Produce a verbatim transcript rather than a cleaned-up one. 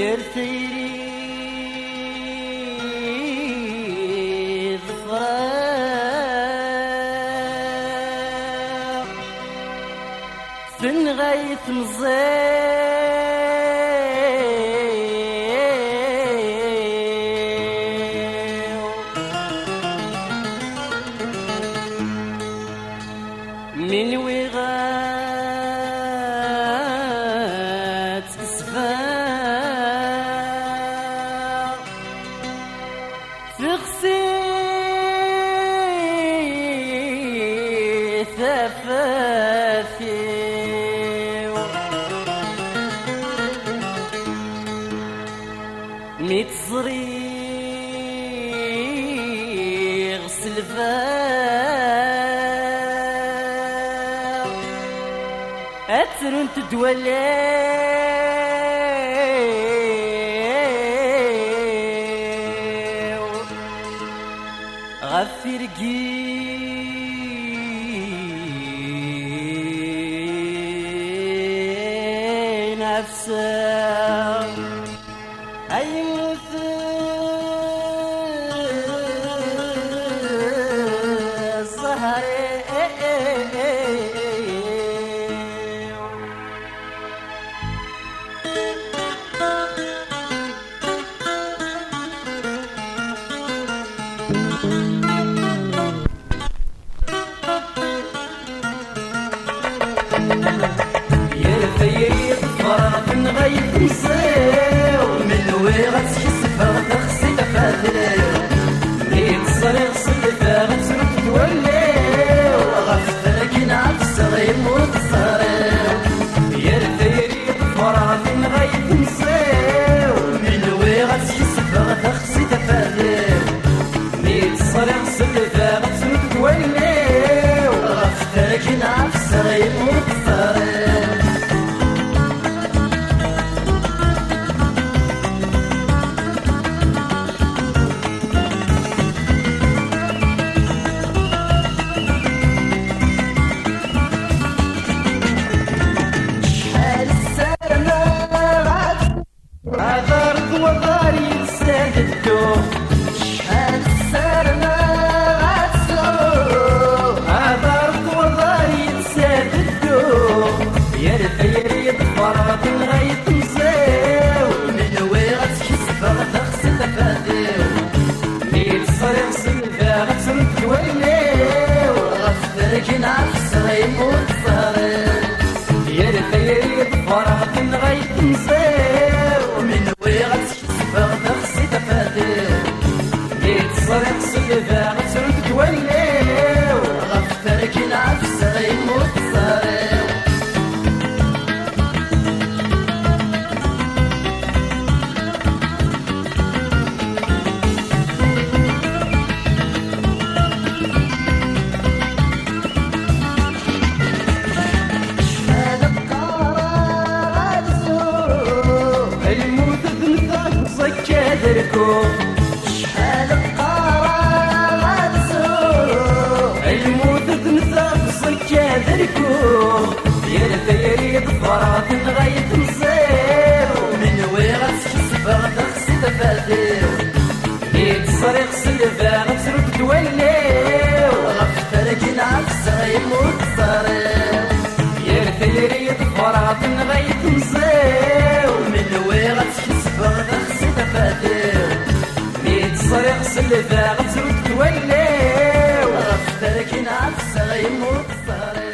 Yir tayri ḍefreɣ, tenɣa-yi temẓi-w. Mi nwiɣ ad tt-kesbeɣ, texsi tafat-iw. Mi tt-ẓriɣ selbeɣ, ad trunt-d wallen-iw ɣef tirgin ɛefseɣ. Ay yemmut zzher-iw. Yal tayri ḍefreɣ, tenɣa-yi temẓi-w. Mi nwiɣ ad tt-kesbeɣ, texsi tafat-iw. Mi tt-ẓriɣ selbeɣ, ad trunt-d wallen-iw ɣef tergin ɛefseɣ, yemmut zzher-iw. Yal tayri ḍefreɣ, tenɣa-yi temẓi-w. Mi nwiɣ ad tt-kesbeɣ, texsi tafat-iw. Mi tt-ẓriɣ selbeɣ, ad trunt-d wallen-iw ɣef tergin ɛefseɣ, yemmut zzher-iw. Acḥal ssarameɣ ad Aḍar d waḍar yid-s ad dduɣ. Acḥal ssarameɣ ad sɛuɣ. Aḍar d waḍar yid-s ad dduɣ. Yal tayri ḍefreɣ, tenɣa-yi temẓi-w. Mi nwiɣ ad tt-kesbeɣ, texsi tafat-iw. Mi tt-ẓriɣ selbeɣ, ad trunt-d wallen-iw ɣef tergin ɛefseɣ, yemmut zzher-iw. Yal tayri ḍefreɣ, tenɣa-yi temẓi-w. Mi nwiɣ ad tt-kesbeɣ, texsi tafat-iw. Mi tt-ẓriɣ selbeɣ, ad trunt-d wallen-iw ɣef tergin ɛefseɣ, yemmut zzher-iw. Acḥal qqareɣ ad sɛuɣ. Lmut d netta, ẓekka d rkuɣ. Acḥal qqareɣ ad sɛuɣ. Lmut d netta, ẓekka d rkuɣ. Yal tayri ḍefreɣ, tenɣa-yi temẓi-w. Mi nwiɣ ad tt-kesbeɣ, texsi tafat-iw. Mi tt-ẓriɣ selbeɣ, ad trunt-d wallen-iw ɣef tergin ɛefseɣ, yemmut zzher-iw. Yal tayri ḍefreɣ, tenɣa-yi temẓi-w. Mi nwiɣ ad tt-kesbeɣ, texsi tafat-iw. Mi tt-ẓriɣ selbeɣ, ad trunt-d wallen-iw ɣef tergin ɛefseɣ, yemmut zzher-iw.